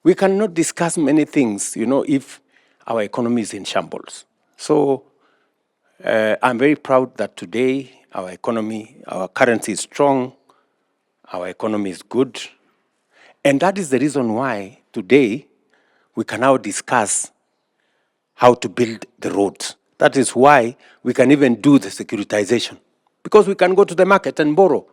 We cannot discuss many things if our economy is in shambles. So I'm very proud that today our economy, our currency is strong, our economy is good. And that is the reason why today we can now discuss how to build the roads. That is why we can even do the securitization, because we can go to the market and borrow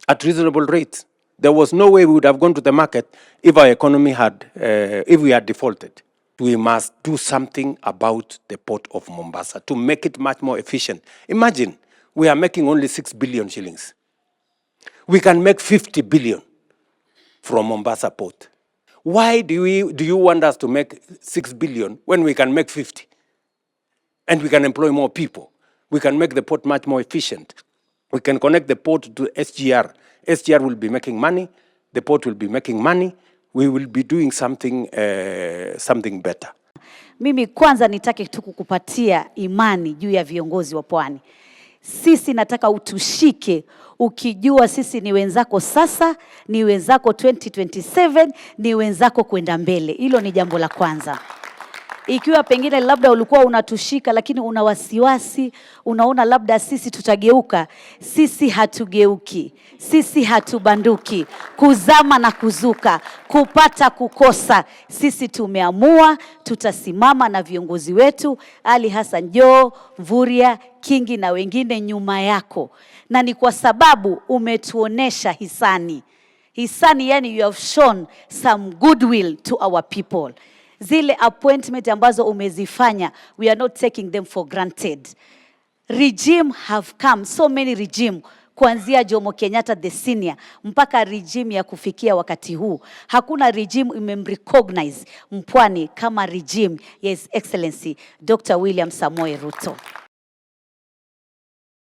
at reasonable rates. There was no way we would have gone to the market if our economy had, if we had defaulted. We must do something about the port of Mombasa to make it much more efficient. Imagine we are making only 6 billion shillings. We can make 50 billion from Mombasa port. Why do you want us to make 6 billion when we can make 50? And we can employ more people. We can make the port much more efficient. We can connect the port to SGR. SGR will be making money. The port will be making money. We will be doing something better. Mimi kwanza nitake tu kukupatia imani juu ya viongozi wa Pwani. Sisi nataka utushike ukijua sisi ni wenzako sasa, ni wenzako 2027, ni wenzako kwenda mbele. Hilo ni jambo la kwanza. Ikiwa pengine labda ulikuwa unatushika lakini una wasiwasi, unaona labda sisi tutageuka, sisi hatugeuki, sisi hatubanduki, kuzama na kuzuka, kupata kukosa, sisi tumeamua tutasimama na viongozi wetu Ali Hassan Joho, Mvurya, Kingi na wengine nyuma yako, na ni kwa sababu umetuonesha hisani hisani, yani you have shown some goodwill to our people. Zile appointment ambazo umezifanya, we are not taking them for granted. Regime have come, so many regime, kuanzia Jomo Kenyatta the senior mpaka regime ya kufikia wakati huu, hakuna regime imemrecognize Mpwani kama regime ya His Excellency Dr. William Samoei Ruto.